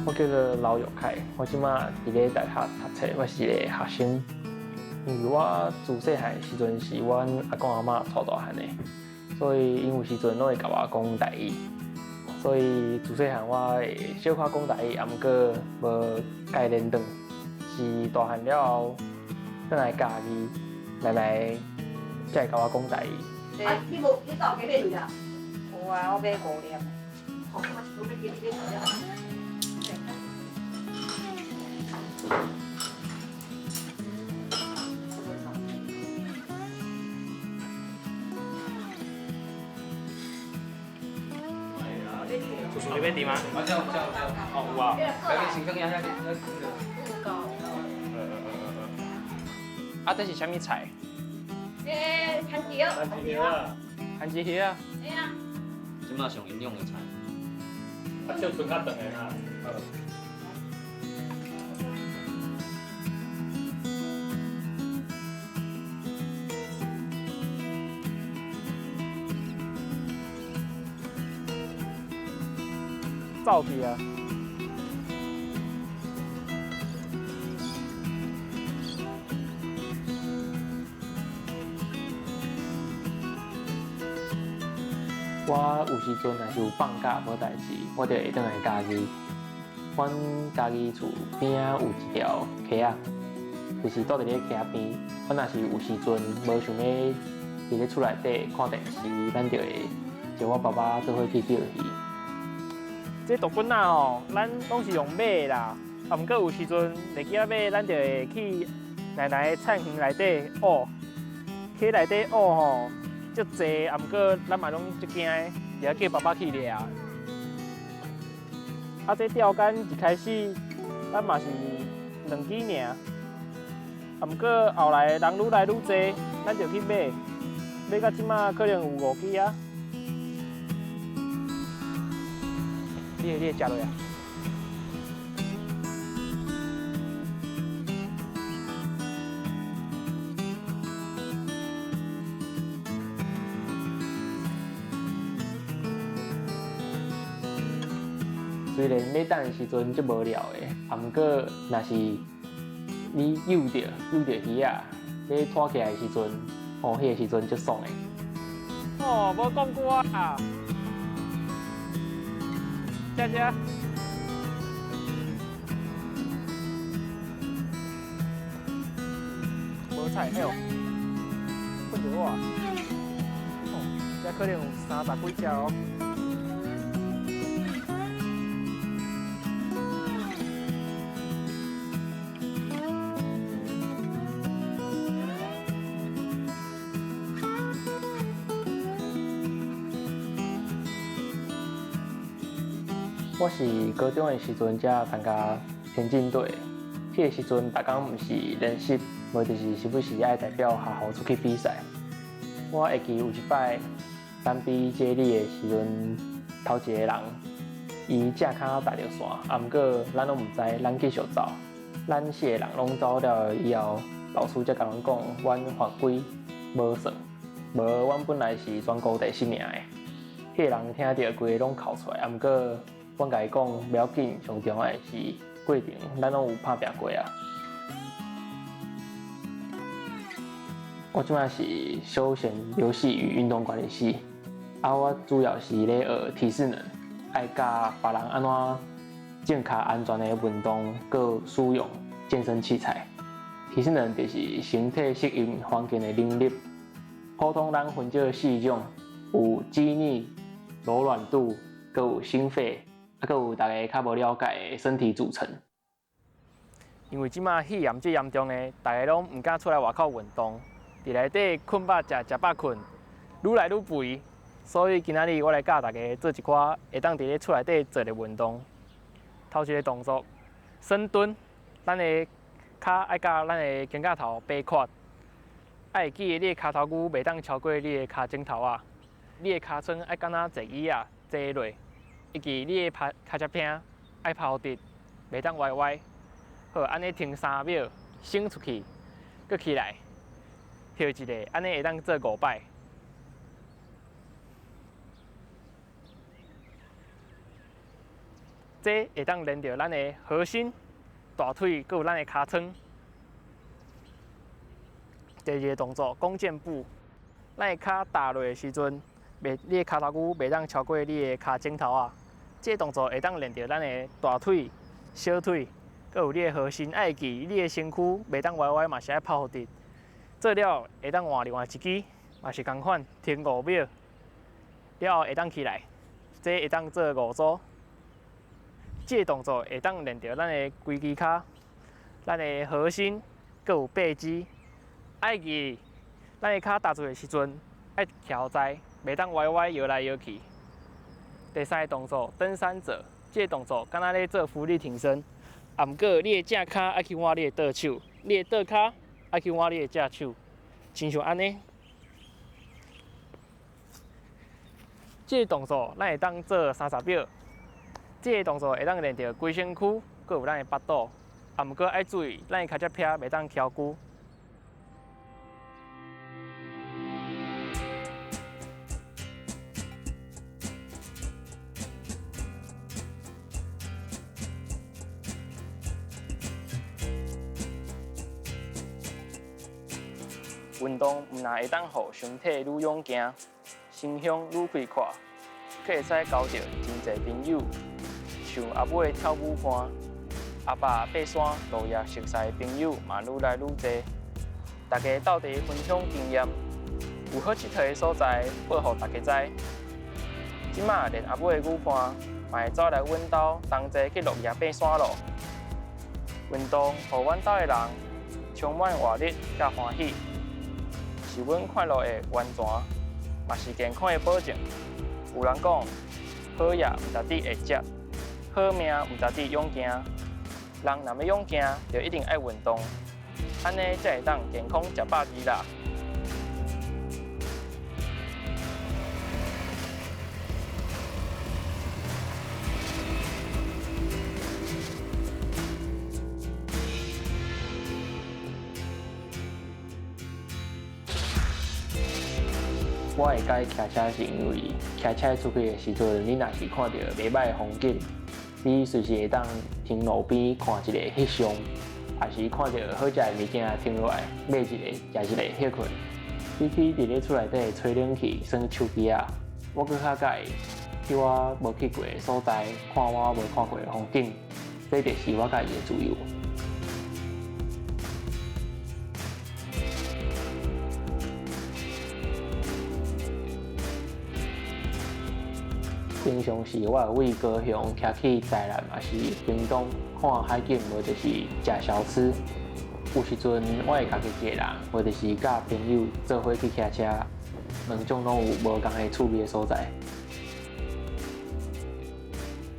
我叫做劉玉凱，我這馬佇咧大學讀冊，我是一个學生。因為我自細漢時陣是阮阿公阿嬤帶大漢的，所以𪜶有時陣攏會共我講台語。所以自細漢我會小可講台語，啊毋過無蓋輪轉。是大漢了後，轉來嘉義，奶奶才會共我講台語。啊，你無你到底買幾啊？有啊，我買五粒。哦，我是講欲記你買幾粒。叔叔，你欲佇嗎？啊，有有有。哦，有啊。來你先放遐遐遐。有夠。啊，這是啥物菜？欸，番薯。番薯啊。番薯葉啊。對啊。這馬上營養的菜。啊，手伸較長的啦。走去啊！我有時陣若是有放假無代誌，我就會轉來嘉義。阮嘉義厝邊仔有一條溪仔，就是住佇咧溪仔邊。阮若是有時陣無想欲佇咧厝內底看電視，咱就會招我爸爸做伙去釣魚。這大棍仔吼，咱攏是用買的啦。啊，毋過有時陣袂記得買，咱就會去奶奶的菜園內底挖。去內底挖吼，足濟，啊，毋過咱嘛攏足驚的，就愛叫爸爸去掠。啊，這釣竿一開始咱嘛是兩支爾，啊，毋過後來人愈來愈濟，咱就去買，買到這馬可能有五支啊。你會食落啊？雖然咧等的時陣足無聊的，啊，毋過若是你誘著魚仔，咧拖起來的時陣，哦，彼個時陣足爽的。哦，無講過啊！食食。無菜，哎喲，困著我。哦，這可能有三十幾隻哦。我是高中的時陣才參加田徑隊，彼個時陣逐工毋是練習，無就是時不時愛代表學校出去比賽。我會記有一擺，咱比接力的時陣，頭一個人伊正跤踏著線，啊，毋過咱攏毋知，咱繼續走，咱四個人攏走了以後，老師才共阮講，阮犯規無算，無阮本來是全國第四名的。彼個人聽著規个攏哭出來，啊，毋過阮共伊講袂要緊，上重要的是過程，咱攏有拍拚過啊。我這馬是休閒遊戲與運動管理系，啊，我主要是咧學體適能，愛教別人按怎正確安全的運動，閣使用健身器材。體適能就是身體適應環境的能力。普通咱分做四種，有肌力、柔軟度，閣有心肺，啊，閣有大家較無了解的身體組成。因為這馬肺炎這嚴重的，大家攏毋敢出來外口運動，佇內底睏飽食，食飽睏，愈來愈肥。所以今仔日我來教大家做一寡會當佇咧厝內底做的運動。頭一个動作，深蹲，咱的跤愛佮咱的肩胛頭平闊，愛會記得你的跤頭龜袂當超過你的跤踭頭仔，你的尻川愛敢若坐椅仔坐落，以及你的跤脊骿愛拋直，袂當歪歪。好，按呢停3秒，伸出去，閣起來，歇一下，按呢會當做五擺。這會當練著咱的核心、大腿，閣有咱的尻川。第二个動作，弓箭步，咱的跤踏落的時陣，袂你的跤頭龜袂當超過你的跤指頭仔。這个動作會當練著咱的大腿、小腿，閣有你的核心。愛記，你的身軀袂當歪歪，嘛是愛拍予直。做了會當換另外一支，嘛是仝款，停5秒，了後會當起來，這會當做五組。這个動作會當練著咱的規支跤、咱的核心，閣有背肌。愛記，咱的跤踏出的時陣愛徛在，袂當歪歪搖來搖去。第三个動作，登山者，這个動作敢若咧做伏地挺身，啊，毋過你的正跤愛去換你的倒手，你的倒跤愛去換你的正手，親像按呢。這个動作咱會當做30秒，這个動作會當練著規身軀，閣有咱的腹肚，啊，毋過愛注意，咱的跤脊癖袂當蹺龜。運動毋但會當予身體愈勇健，心胸愈開闊，閣會使交著真濟朋友。像阿母的跳舞伴，阿爸爬山落葉熟似的朋友嘛愈來愈濟。大家鬥陣分享經驗，有好𨑨迌的所在報予大家知。這馬連阿母的女伴嘛會走來阮兜同齊去落葉爬山囉。運動予阮兜的人充滿活力佮歡喜，是阮快樂的源泉，嘛是健康的保證。有人講，好業毋值得會接，好命毋值得勇健。人若欲勇健，就一定愛運動，按呢才會當健康食百二啦。我會佮意騎車是因為騎車出去的時陣，你若是看著袂䆀的風景，你隨時會當停路邊看一下翕相，抑是看著好食的物件停落來買一个食一个歇睏。比起佇咧厝內底吹冷氣、耍手機仔，我閣較佮意去我無去過的所在，看我無看過的風景，這就是我佮意的自由。平常時我會為高雄騎去台南，抑是屏東看海景，無就是食小吃。有時陣我會家己一个人，無就是佮朋友做伙去騎車，兩種攏有無仝的趣味的所在。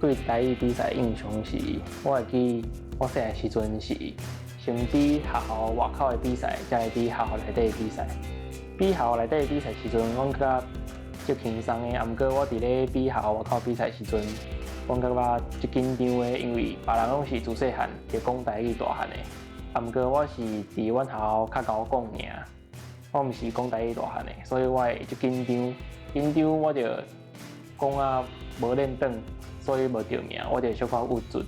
對台語比賽印象是，我會記我細漢時陣是先比學校外口的比賽，才會比學校內底的比賽。比學校內底的比賽時陣，阮感覺足輕鬆的，啊，毋過我佇咧比學校外口比賽時陣，阮感覺足緊張的，因為別人攏是自細漢就講台語大漢的，啊，毋過我是佇阮學校較𠢕講爾，我毋是講台語大漢的，所以我會足緊張，緊張我就講啊無練轉，所以無著名，我就小可鬱卒。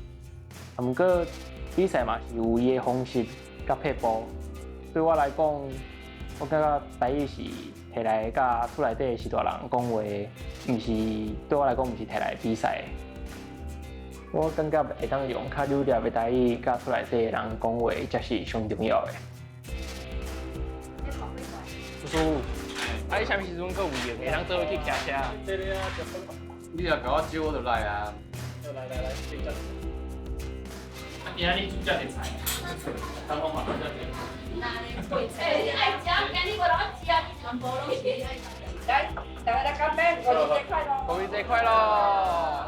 啊，毋過比賽嘛是有伊的方式佮撇步，對我來講，我感覺台語是摕來佮厝內底的序大人講話，毋是對我來講毋是摕來比賽的。我感覺會當用較流利的台語佮厝內底的人講話，才是上重要的。叔叔，啊，你啥物時陣閣有閒會當做伙去騎車？對啊，你若共我招，我就來啊。來來來，先這。啊，今仔日煮遮濟菜，等我嘛煮遮濟。欸，你愛食，今日無人愛食，全部攏是你愛食。來，大家來乾杯，五二節快樂！五二節快樂！